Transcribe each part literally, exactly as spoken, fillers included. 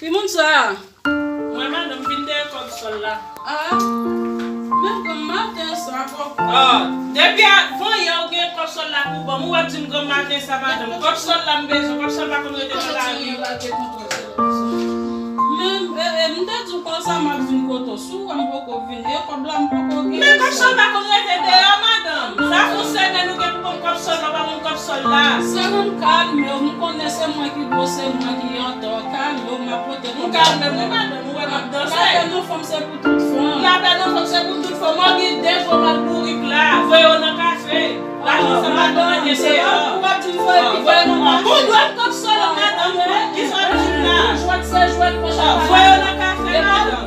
Ki moun sa a? Mwen, madanm, vin dèyè kòb sòl la. Ah, men granm maten sa, kòb. Ah, depi avan yè ou gen kòb sòl la pou ban m, ou ap di m granm maten sa, madanm. Kòb sòl la m bezwen, kòb sòl pa konn rete nan lari. Men, e, e, m te di w konsa m ap vin kote w. Si w wè m poko vini, e kòb la m poko gen. Men kòb sòl pa konn rete deyò, madanm. Sa fè yon semèn ou gen pou ban m kòb sòl la, ou pa ban m kòb sòl la. Sè m, kalme w, m konnen se mwen ki gwo, se mwen ki antò. Kalme w, m ap pote kòb la. M kalme m, wi, madanm, ou wè m ap danse. Lapèn yon fanm se pou tout fanm. Lapèn yon fanm se pou tout fanm. Mwen gen de gwo mal bourik la, voye yo nan kafe. Lajan sa pa dwe rete deyò. Ou ap di m voye, voye nan kafe. Ou dwe m kòb sòl la, madanm, wi. Kisa w ap di m la? Jwèt se jwèt, monchè. Voye yo nan kafe, madanm.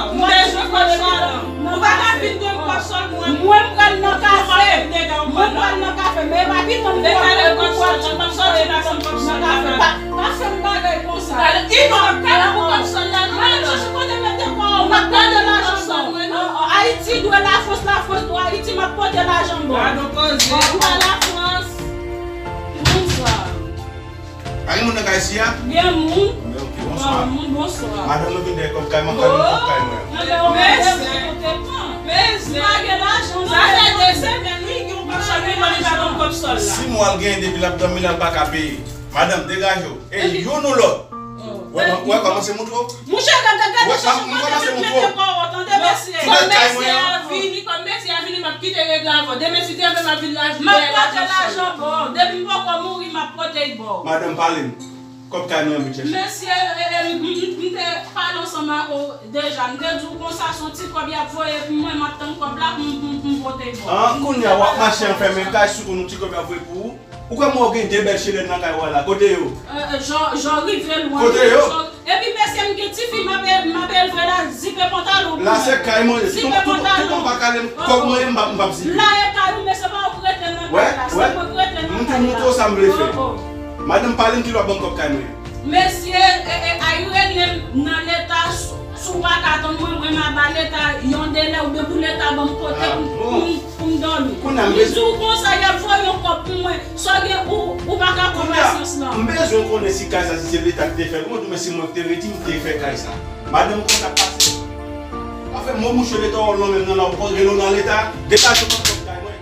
M bezwen kòb sòl la. Ou pa ka vin dwe m kòb sòl mwen. Mwen, m pral nan kafe. Mwen, m pral nan kafe. Men e pa pitit mwen, m pral nan kafe. Pa, pa fè m bagay konsa. Gade, i pa ka pou kòb sòl la, non, madanm. Chèche kote mete kò w, m ap pote lajan ba w. Ayiti dwe Lafrans, Lafrans dwe Ayiti, m ap pote lajan ba w. Gade yon koze. Ou pa Lafrans. Ki moun sa? Pa gen moun nan kay isi a? Gen moun. Gen moun, bonswa. Madanm, nou vin dèyè kòb kay mwen, kòb kay mwen. Mèsi. Mèsi. Pa gen lajan. Sa fè de semèn, wi, gen yon kòb sòl, wi, mwen pa ban m kòb sòl la. Si mwa l genyen depi l ap dòmi la, l pa ka peye. Madanm, degaje w. E youn ou lòt. Wè, wè, kòmanse moutre w. Mouche, gade, gade, gade, chèche kote pou mete kò w, tande, mesye. Kòm mesye a vini, kòm mesye a vini, m ap kite regle avè w. Demen, si Dye vle, m ap vin la, m ap pote lajan ba w. Depi m poko mouri, m ap pote l ba w. Madanm, pale m. Kòb kay mwen, m vin chèche. Mesye, e, e, m, m, m te pale ansanm ak ou deja. M te di w konsa, se yon ti kòb y ap voye pou mwen, m ap tann kòb la pou m, pou m, pou m pote l ba w. An, kounye a, w ap mache anfèmen kay sou kont yon ti kòb y ap voye pou ou. Ou kwè mwen ou gen de bèl chelèn nan kay ou a la? Kote yo? Jan, jan rive lwen. Kote yo? Epi mesye, m gen tifi m ap, m ap elve la, zipe pantalon pou mwen. La se kay mwen, si tout, tout, tout moun pa kale m, kòb mwen, m p ap, m p ap zipe. La e kay ou, mesye, pa ou k rete nan kay la, se mwen k rete nan kay la. M tou montre w sa m vle fè. Madanm, pale m kilè w ap ban m kòb kay mwen. Mesye, e, e, ay rele m nan leta, si w pa ka tann mwen, mwen m ap ba leta yon delè oubyen pou leta ban m kote pou m, pou m, pou m dòmi. Li di w konsa, y ap voye yon kòb pou mwen. Sa w gen, ou, ou pa ka pran pasyans lan. M bezwen konnen si kay sa, si se leta ki te fè l, ou menm si mwen ki te redi, m te fè kay sa. Madanm, ou konn sa k pase? Anfen, mwen mouche leta w lonmen nan la, ou pran rele w nan leta, degaje w nan kòb kay mwen.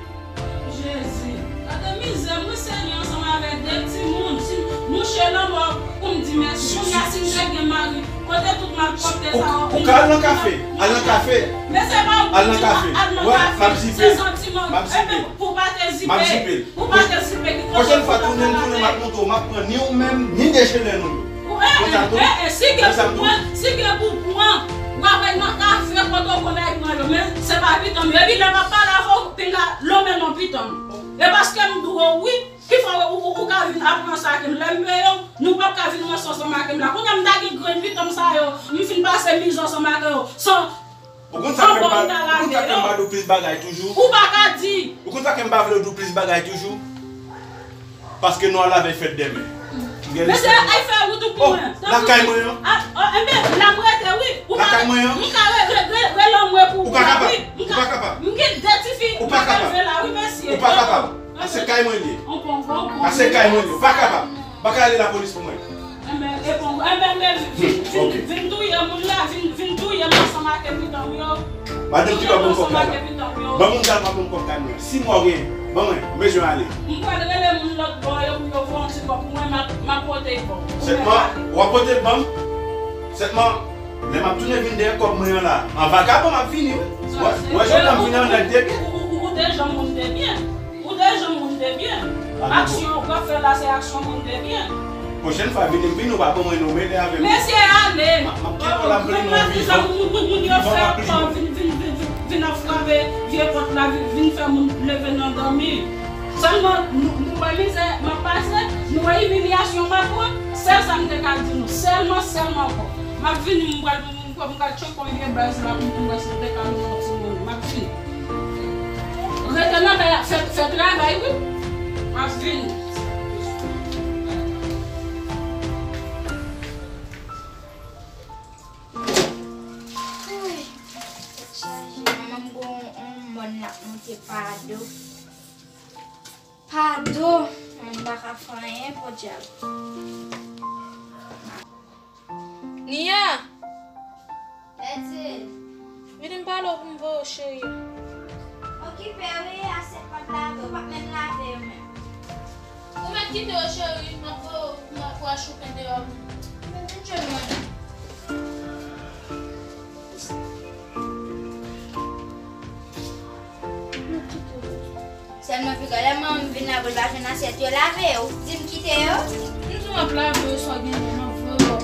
Jezi, gade mizè mwen, Senyè, ansanm avèk de timoun. Si mouche lanmò pou m di mèsi. Kounye a, si m te gen mari, kote tout malpwòpte sa yo? Ou ka al nan kafe, al nan kafe. Men se pa ou ki di al nan kafe. Se santiman. Enben, pou pa te zipe, pou pa te zipe, ki kote pou pa te zipe. Pwochèn fwa, tounen m tounen, m ap montre w, m ap pran ni ou menm, ni de chelèn nou yo. Ou, e, e, e, si gen pou pran, si gen pou pran, w ap al nan kafe kote w konn al pran yo, men se pa pitit mwen. Epi lè m ap pale avè w, pinga lonmen non pitit mwen. E paske m di w wi, ki fè w, ou, ou, ou ka vin ap ranse ak m. Lè m peye w, nou p ap ka vin ranse ansanm ak m la. Kounye a m ta gen grenn pitit mwen sa yo, m fin pase mizè ansanm ak yo, san Ou konn sa k fè m pa, ou konn sa k fè m pa di w plis bagay toujou? Ou pa ka di. Ou konn sa k fè m pa vle w di w plis bagay toujou? Paske nou al avè fèt dèmen. Mesye, ay fè wout ou pou mwen. Lakay mwen an. Enben, la m rete wi. Lakay mwen an. M ka rele anmwe pou ou la wi. Ou pa kapab. M gen de tifi m ap elve la wi, mesye. Ou pa kapab. A se kay mwen li ye. A se kay mwen li ye. Ou pa kapab. Pa ka rele lapolis pou mwen. Enben, enben, vin, vin, vin touye moun la, vin, vin touye m ansanm ak epitan m yo. Madanm, ki lè w ban m kòb kay la? Ban m yon dal pa ban m kòb kay mwen. Si mwa w gen, ban mwen, m bezwen ale. M pral rele moun lòt bò yo pou yo voye yon ti kòb pou mwen, m ap, m ap pote l ba w. Sèlman, w ap pote l ban m? Sèlman, lè m ap tounen vin dèyè kòb mwen an la, an vagabon m ap vini, wi. Wè, wè, jan m vini an nèg de byen. Ou, ou, ou, ou te janm moun de byen. Ou te janm moun de byen. Aksyon w ap fè la, se aksyon moun de byen. Pwochèn fwa, vini m vini, ou pa ban mwen non, mele avè m. Mesye, ale. M ap kenbe w la, m vle mwen vivan. Moun, moun, moun yo fè ankò vin, vin, vin, vin, vin ap frape vye pòt la, vin, vin fè moun leve nan dòmi. Sèlman, nou, nou wè mizè m ap pase, nou wè imilyasyon m ap pran. Sèl sa m te ka di nou. Sèlman, sèlman ankò. M ap vini, m pral M pral tcheke yon vye baz la pou m wè si m te ka jwenn yon ti moun. M ap vini. Rete nan kay la, fè, fè travay wi. M ap vini. Ay, tèt chaje. Manman m gon yon mòn l ap monte pado. Pado. M pa ka fè anyen, podyab. Nia! Lèdi. Vini m pale w pou m voye w, cheri. Okipe wi, asyèt p ap lave, ou p ap menm lave yo menm. Ou mèt kite yo, cheri, m ap voye w, m ap voye w choupen deyò. Vin jwenn mwen. Sèlman piga lè manman m vin la pou l pa jwenn asyèt yo lave yo. Di m kite yo. M di w m ap lave yo, sa w genyen, m ap voye w.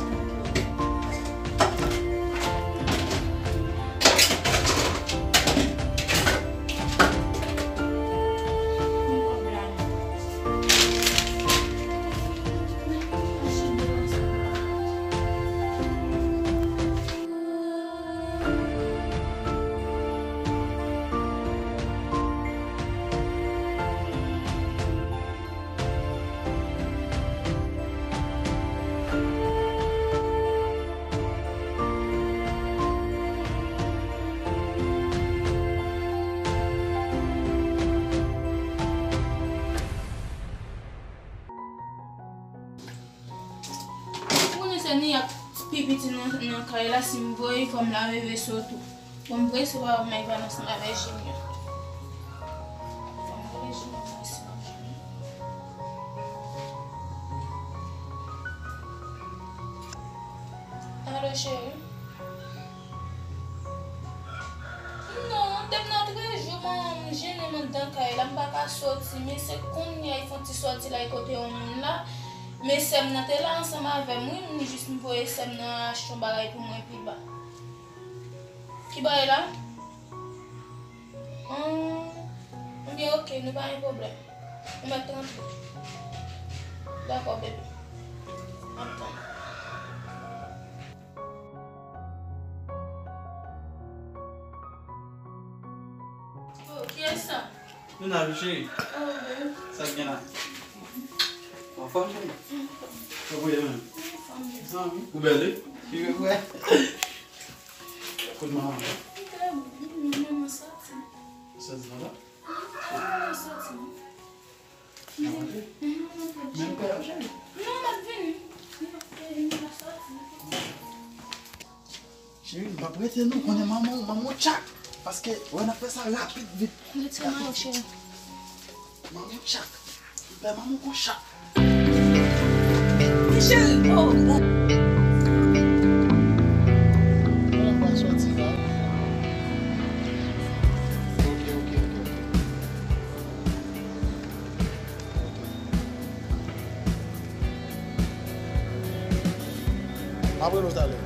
Ou konnen se ni ak pi piti nan, nan kay la, si m voye fò m lave veso tou. Bon, m prese pa m al ansanm avèk Junior. Fò m rele Junior, m wè si m ap jwenn li. Alo, cheri. Non, depi nan trè jou, manman m jennen m anndan kay la, m pa ka soti, men se kounye a y fè yon ti sòti la, y kote yon moun la. Men sè m nan te la ansanm avè m, wi, m jis m voye sè m nan achte yon bagay pou mwen pi ba. Ki bagay la? Hum, ebyen, oke, nou pa gen pwoblèm. Ou mèt rantre. Dakò, bebe. M ap tann. Oh, kiyès sa? Luna, wi, cheri. Oh, bebe. Sa k gen la? Anfòm, cheri? Anfòm. Kòman w ye menm? Anfòm, bebe. Zanmi, ou bèl, wi. Ki bebe, wi. Kot manman? Li trè bon, wi, men manman soti. Soti nan la? Wi, manman soti. N ap rantre? Wi, n ap rantre. Men m pè w, cheri. Non, m ap vini. Li pa, li pa soti. Cheri, m p ap rete non, konnen manman w, manman w tchak. Paske, wè, n ap fè sa rapid, vit. Retire mayo, cheri. Manman w tchak. M pè manman w kon chat. Cheri, oh, oh. Mwen pral sòti la. Ok, ok, ok, ok. Ok. M ap rele w talè.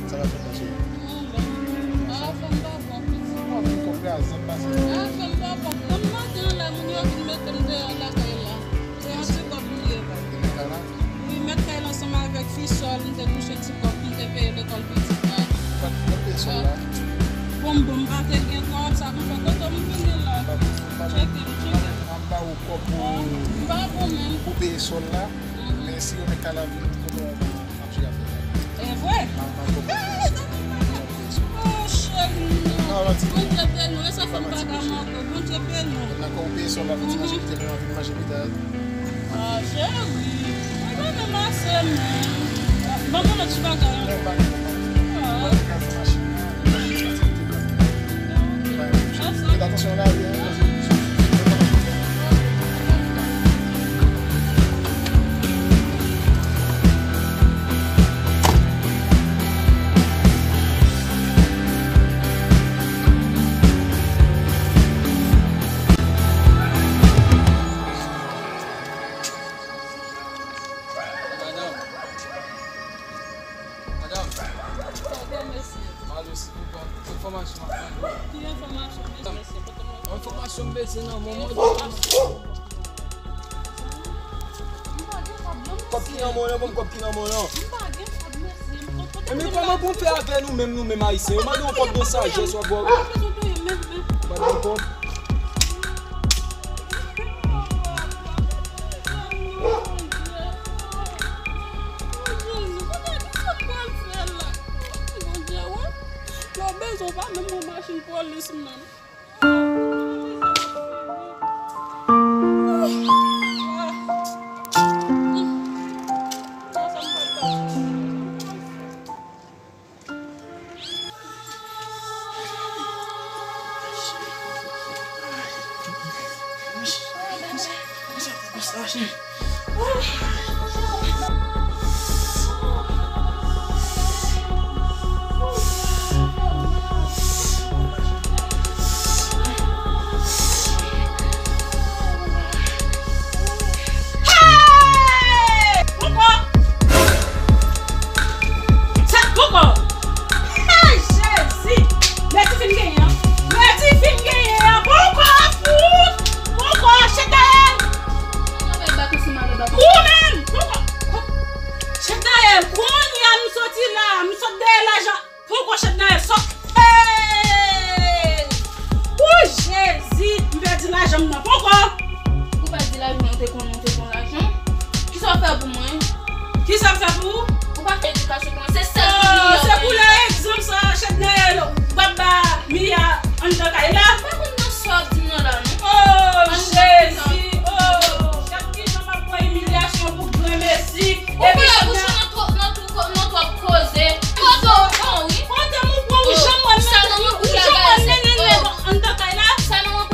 Sa k ap fèt la, cheri? Mwen menm, afè m pa bon, pitit. Mwen vin konprann, sa k pase? Afè m pa bon. Nan maten an la, moun yo vin mete m deyò lakay la. Se yon ti kòb m ye ba. Li nan kay la? Wi, mèt kay la ansanm avèk fi sè l, m te touche ti kòb pou m te peye lekòl pitit la. Ou pa t, ou pa t peye sòl la? Bon, bon, m pa te gen kòb, sa pou fè kote m vini la. Tcheke m, tcheke m. M ap ba ou kòb pou, m pa bon menm, pou peye sòl la. Mhm. Men si yo met kay la vini, kote w ap jwe avè l? E vre? M ap ba ou kòb pou peye sòl la. Oh, cheri, non. Non, non, ti. Bondye beni w, e sa fè m pa ka manke w. Bondye beni w. Nan kò ou peye sòl la, fè ti manje, mhm, kite m anvi manje pita. Ah, cheri. Mwen pa nan mache menm. Ban mwen lòt ti bagay an. Ah. Fèt atansyon nan lari, hein. Madanm. Madanm. Pardon, mesye. Alo, silvouplè, yon enfòmasyon m ap mande. Ki enfòmasyon, mesye? Mesye, kote mwen? Enfòmasyon m bezwen nan moman. Enfòmasyon? M pa gen kòb non, mesye. Kòb ki nan men w lan, ban m kòb ki nan men w lan. M pa gen kòb, mesye. Ebyen, kòman pou m fè avè nou menm, nou menm Ayisyen? Yo mande yon kòb de sajès, w ap wè. Ah, men, men, men. Mande yon kòb. Bondye, kounye a, kisa m pral fè la? Bondye, wè. Lè w bezwen w pa menm yon machin polis menm. Sa m pral fè? Hey! Poko! Sa poko! Hey, Jezi! Mèsi fin genyen an. Mèsi fin genyen an. Poko, fout! Poko, Chetnayèl! Ou menm! Poko! Chetnayèl, kounye a m soti la, m sot dèyè lajan. Poko, Chetnayèl, sòt. Hey! Ou Jezi, m pèdi lajan m nan. Poko! Ou pèdi lajan, ou te konnen ou te gon lajan. Kisa w fè pou mwen? Kisa m fè pou ou? Ou pa fè edikasyon pou mwen. Se sèl pou Miya. Oh, se pou lè egzanp sa, Chetnayèl, w ap ba Miya anndan kay la. M pa konn nan sa w ap di m nan la, non. Oh, Jezi, oh. Gad kijan m ap pran imilyasyon pou granmesi. Ou epi fè bouch ou nan twò-, nan twò-, nan twòp koze. Koze w bon, wi. Kote m ou pran ou janm wè m mennen, ou janm wè m mennen nèg anndan kay la.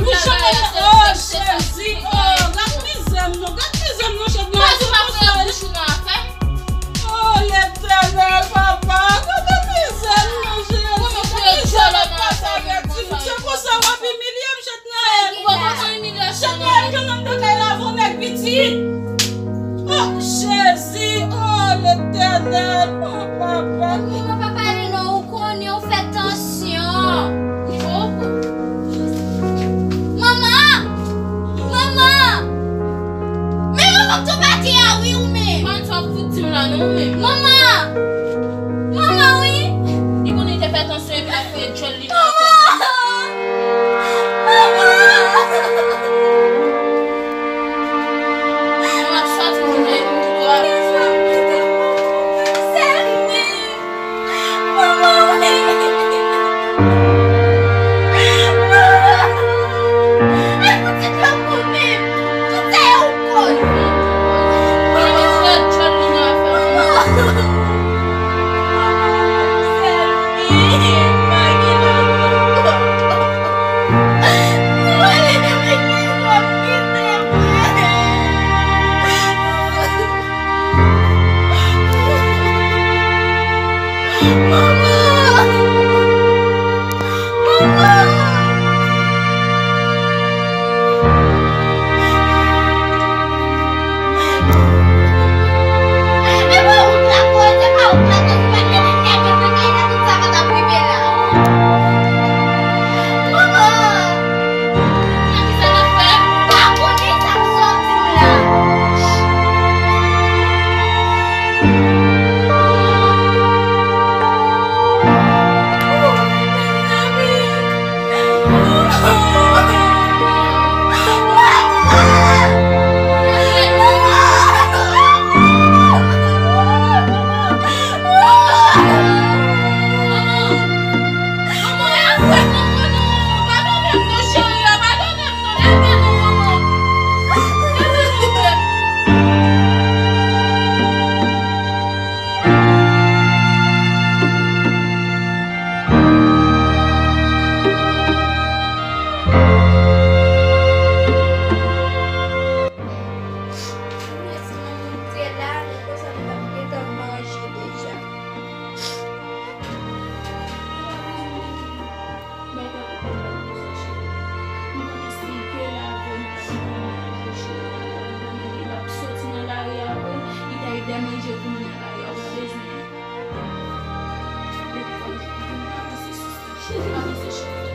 Ou janm wè m, oh, Jezi, oh, gad mizè m non, gad mizè m non, Chetnayèl. Koze w pa fè bouch ou nan afè. Oh, Letènèl, papa, gade mizè m non, Jezi. Gade mizè m nan papa, gade ti moun. Se konsa w ap imilye m, Chetnayèl. Chetnayèl, jwenn anndan kay la avè yon nèg pitit. Oh, Jezi, oh, Letènèl, oh, papa. Manman, pa pale non, ou konnen ou fè tansyon. Manman! Manman! Men manman m tou pati a wi ou menm. Manman, sa w fout di m la non ou menm. Manman! Manman wi! Li konnen li te fè tansyon epi l ap fouye djòl li nan afè. Manman! Manman! Manman ap sòti pou mwen, m kite w ale. Sèl mwen. Manman, wi. Manman. Ay, pitit la pou mwen. Tout sa yo koz. Manman. Manman. Manman, sèl mwen. Pa gen lòt. Manman, leve men ki w ap kite mwen. Gade sa n ap fè. M pa konnen sa k sòti m la. Mèsi, manmi, m te la, men konsa m t ap gentan manje deja. Bay tande pou mwen konsa, cheri. M konnen si ke lave m pa vini nan je cheri, m konnen li p ap soti nan lari a vre, li ta ede manje pou mwen nan lari a, ou pa bezwen. Depi fò m vin avanse sou sa. Avanse, cheri.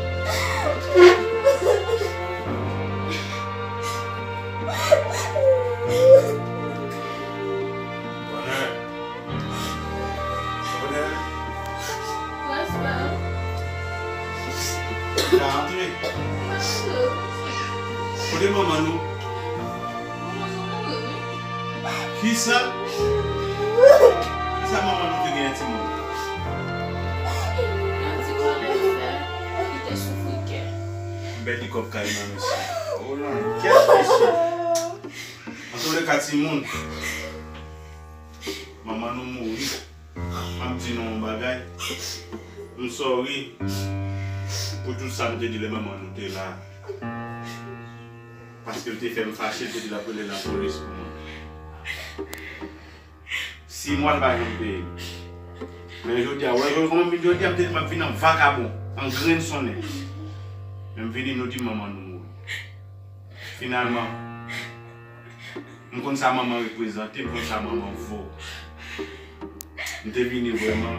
Bonè. Bonè. Ka antre. Kote manman nou? Kisa? Kisa manman nou te genyen timoun? Yon ti kòlè l fè, li te soufri kè. Bèl li kòb kay nan mesye. Oh, nan kè mesye. Antouleka timoun, manman nou mouri. M ap di nou yon bagay. M sorry pou tout sa m te di lè manman nou te la. Paske l te fè m fache, l te di l ap rele lapolis pou mwen. Sis mwa l pa janm peye m. Men jodi a, wè, wè kòman m vin jodi a, m te di m ap vin an vakabon, an grenn sonnen. Men m vini, nou di m manman nou mouri. Finalman, m konn sa manman reprezante, m konn sa manman vo. M te vini vrèman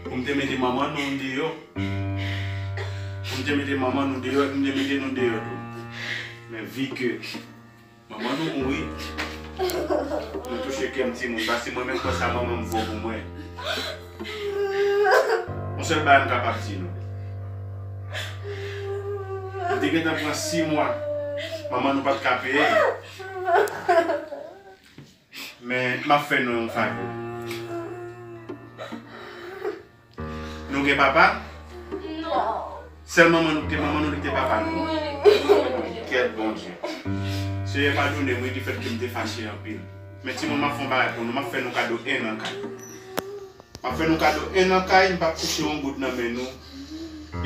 pou m te mete manman nou deyò. Pou m te mete manman nou deyò, epi m te mete nou deyò tou. Men vi ke manman nou mouri, nou touche kè m timoun, paske mwen menm konn sa manman m vo pou mwen. Yon sèl bagay m kapab di nou. M te gentan pran sis mwa, manman nou pa t ka peye. Men m ap fè nou yon favè. Nou gen papa? Non. Sèl manman nou ki te manman nou, li ki te papa nou? Wi. Kèt Bondye. Seyè padone m, wi, difèt ke m te fache anpil. Men timoun, m ap fè yon bagay pou nou, m ap fè nou kado en an kay. M ap fè nou kado en an kay, m p ap touche yon goud nan men nou.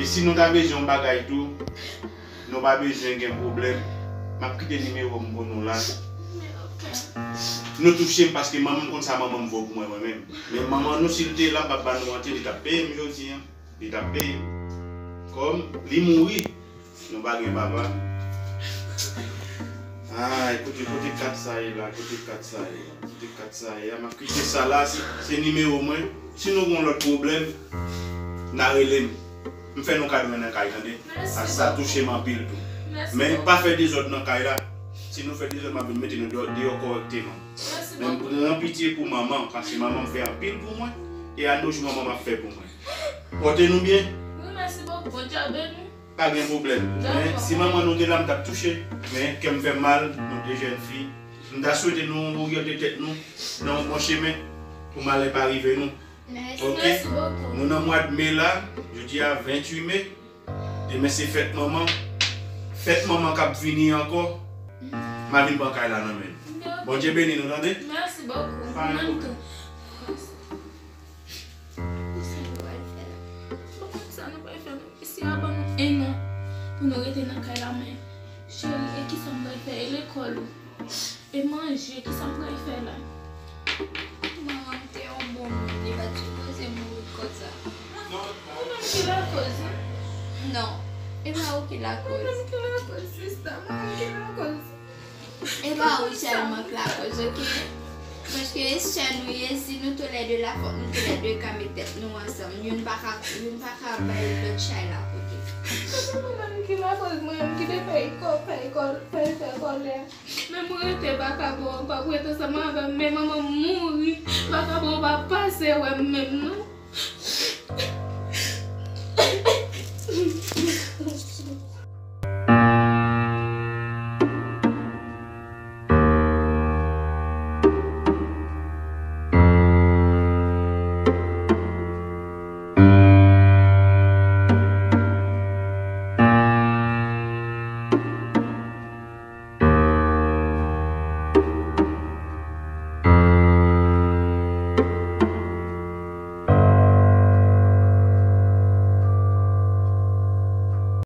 E si nou ta bezwen yon bagay tou, nou pa bezwen gen pwoblèm. M ap kite nimewo m pou nou la. Nou touche m paske manman m konn sa manman m vo pou mwen, mwen menm. Men manman nou, si l te la, m p ap ba nou manti, li t ap peye m jodi a. Li t ap peye m. Kòm li mouri, nou pa gen papa. Ay, kote, kote kat sa ye la, kote kat sa ye la, kote kat sa ye la. M ap kite sa la, se, se nimewo mwen. Si nou gen lòt pwoblèm, n a rele m. M fè nou kado nan kay, tande. Paske sa touche m anpil tou. Men pa fè dezòd nan kay la. Si nou fè dezòd, m ap vin mete nou deyò, deyò kòrèkteman. Men m pran pitye pou manman, paske manman m fè anpil pou mwen, e a nos jours manman m ap fè pou mwen. Pòte nou byen. Wi, mèsi bokou. Bondye ap beni. Pa gen pwoblèm. Men si manman nou te la, m t ap touche. Men kè m fè m mal, nou de jèn fi. M ta swete nou oryante tèt nou nan yon bon chemen pou malè pa rive nou. Mèsi. Ok? Mèsi bokou. Nou nan mwa de me la, jodi a venntuit me. Demen se fèt manman. Fèt manman k ap vini ankò. M a vin pran kay la nan men nou. Bondye beni nou, tande? Mèsi bokou. Pa gen pwoblèm. Kisa nou pral fè la? Bon, kisa nou pral fè la? Mesye a ban nou en an pou nou rete nan kay la, men cheri, e kisa m pral fè? E lekòl ou? E manje, kisa m pral fè la? Manman m te yon bon moun, li pa t sipoze mouri konsa. Ou menm ki lakòz, wi. Non, e pa ou ki lakòz. Ou menm ki lakòz, sista, ou menm ki lakòz. E pa ou sèlman k lakòz, oke? Paske e sè nou ye, si nou toulède la, fòk nou toulède ka met tèt nou ansanm. Youn pa ka, youn pa ka bay lòt chay la kote. Se pa mwen menm ki lakòz, mwen menm ki te fè kò-, fè kò-, fè, fè kòlè. Men mwen rete vakabon an, pa pou rete ansanm avè m, men manman m mouri, vakabon an pa pase wè m menm non.